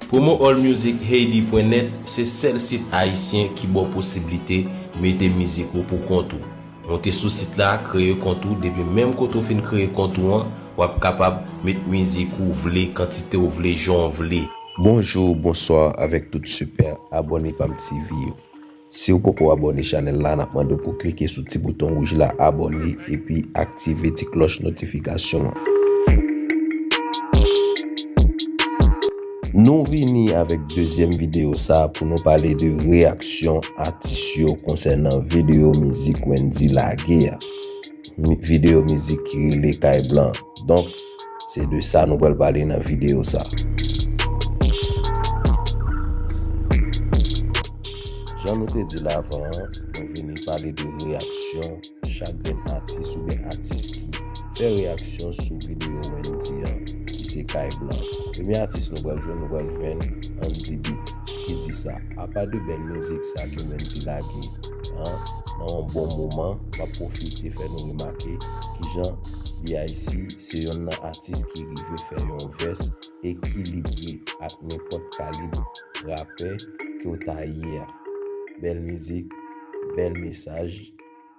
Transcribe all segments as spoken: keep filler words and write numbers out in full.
Promo All Music Haiti pwen nèt se sèl sit ayisyen ki ba w posiblite mete mizik ou pou kont ou. Monte sou sit la, kreye kont ou, depi menm kote w fin kreye kont ou an, w ap kapab met mizik ou vle, kantite w vle, jan w vle. Bonjou, bonswa avèk tout sipè abòne Pam T V yo. Si w poko abòne chanèl la, n ap mande w pou klike sou ti bouton wouj la, abòne, epi aktive ti klòch notifikasyon an. Nou vini avèk dezyèm videyo sa pou nou pale de reyaksyon atis yo konsènan videyo mizik Wendy lage a. Mi-, videyo mizik ki rele Kay Blan. Donk, se de sa nou pral pale nan videyo sa. Jan nou te di l avan an, nou vini pale de reyaksyon chak grenn atis oubyen atis ki fè reyaksyon sou videyo Wendy an, ki se Kay Blan. Premye atis nou pral jwenn, nou pral jwenn Andy Beat, ki di sa. Apa de bèl mizik sa ke Wendy lage an, nan yon bon moman, m ap pwofite fè nou remake kijan B I C se yonn nan atis ki rive fè yon vès ekilibre ak nenpòt kalib rapè ke w ta ye a. Bèl mizik, bèl mesaj,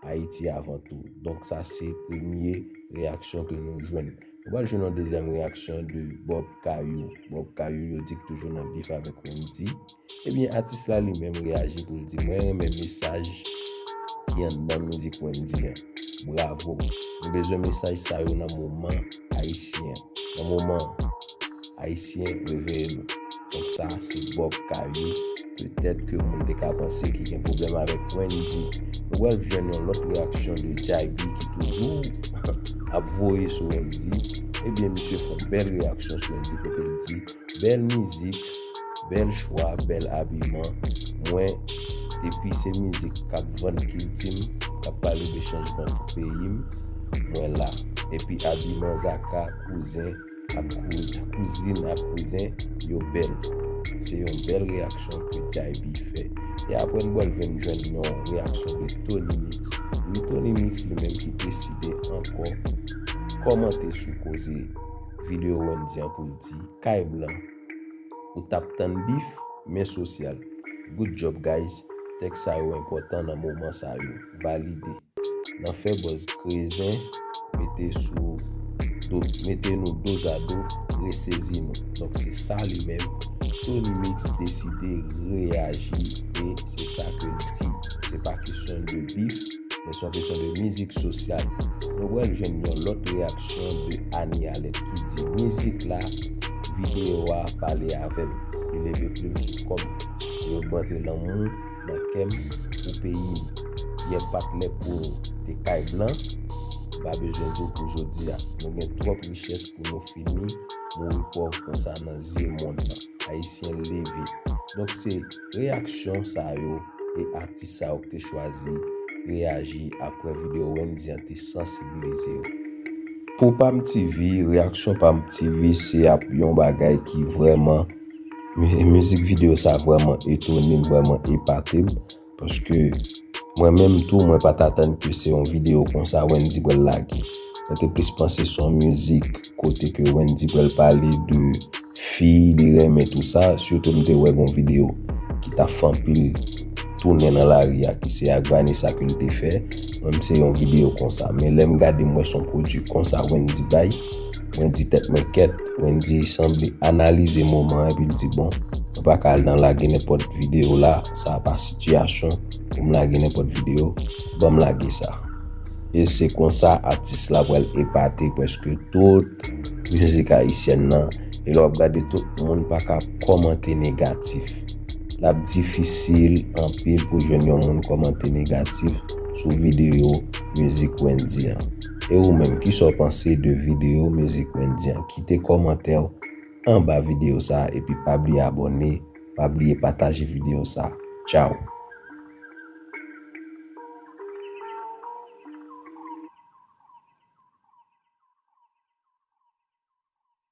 Ayiti avan tou. Donk sa se premye reyaksyon ke nou jwenn. Nou pral jwenn yon dezyèm reyaksyon de Bob Kayou. Bob Kayou, yo di k toujou nan bif avèk Wendy. Ebyen, atis la li menm reyaji pou l di, "Mwen renmen mesaj ki anndan mizik Wendy an. Bravo. Nou bezwen mesaj sa yo nan moman ayisyen an. Nan moman an, Ayisyen, reveye nou." Donk sa se Bob Kayou. Petèt ke moun te ka panse ki gen pwoblèm avèk Wendy. Nou pral jwenn yon lòt reyaksyon de Jay B ki toujou ap voye sou Wendy. Ebyen, misye fè yon bèl reyaksyon sou Wendy kote l di, "Bèl mizik, bèl chwa, bèl abiman. Mwen, depi se mizik k ap vann kilti m, k ap pale de chanjman pou peyi m, mwen la. Epi abiman Zaka, kouzen ak kouz-, kouzin ak kouzen, yo bèl." Se yon bèl reyaksyon ke Jay B fè. E apre n pral vin jwenn yon reyaksyon de Tony Mix. Wi, Tony Mix li menm ki deside ankò kòmante sou koze videyo Wendy an pou l di, "Kay Blan, ou t ap tann bif, men sosyal." Good job, guys. Tèks sa yo enpòtan nan moman sa yo. Valide. Nan fè buzz krezen, mete sou do, mete nou dozado, resezi nou. Donk se sa li menm, Tony Mix deside reyaji e se sa ke l di. Se pa kesyon de bif, men se yon kesyon de mizik sosyal. Nou pral jwenn yon lòt reyaksyon de Annie Alerte ki di, "Mizik la, videyo a pale avè m." Li leve plim sou kò m. Li ogmante lanmou nan kè m pou peyi m. Yè pa t lè pou te Kay Blan. M pa bezwen di w pou jodi a. Nou gen twòp richès pou nou fini mouri pòv konsa nan zye mond lan. Ayisyen leve. Donk se reyaksyon sa yo e atis sa yo ki te chwazi reyaji apre videyo Wendy an te sansibilize yo. Pou Pam T V, reyaksyon Pam T V se ap yon bagay ki vrèman, mi-, mizik videyo sa vrèman etone m, vrèman epate m, paske mwen menm tou, mwen pa t atann ke se yon videyo konsa Wendy pral lage. Mwen te plis panse se yon mizik kote ke Wendy pral pale de fi li renmen, tou sa, sitou m te wè gon videyo ki t ap fè anpil tounen nan lari a, ki se ak Vanessa ke l te fè. Mwen, m se yon videyo konsa. Men lè m gade, m wè se yon pwodui konsa Wendy bay, mwen di tèt mwen kèt, Wendy sanble analize moman an, epi l di, "Bon, mwen pa ka al nan lage nenpòt videyo la, sa pa sitiyasyon pou m lage nenpòt videyo, ban m lage sa." E se konsa atis la pral epate prèske tout mizik ayisyèn nan. E lè w ap gade, tout moun pa ka kòmante negatif. L ap difisil anpil pou jwenn yon moun kòmante negatif sou videyo mizik Wendy an. E ou menm, kisa w panse de videyo mizik Wendy an? Kite kòmantè w anba videyo sa a, epi pa bliye abòne, pa bliye pataje videyo sa a. Tchaw!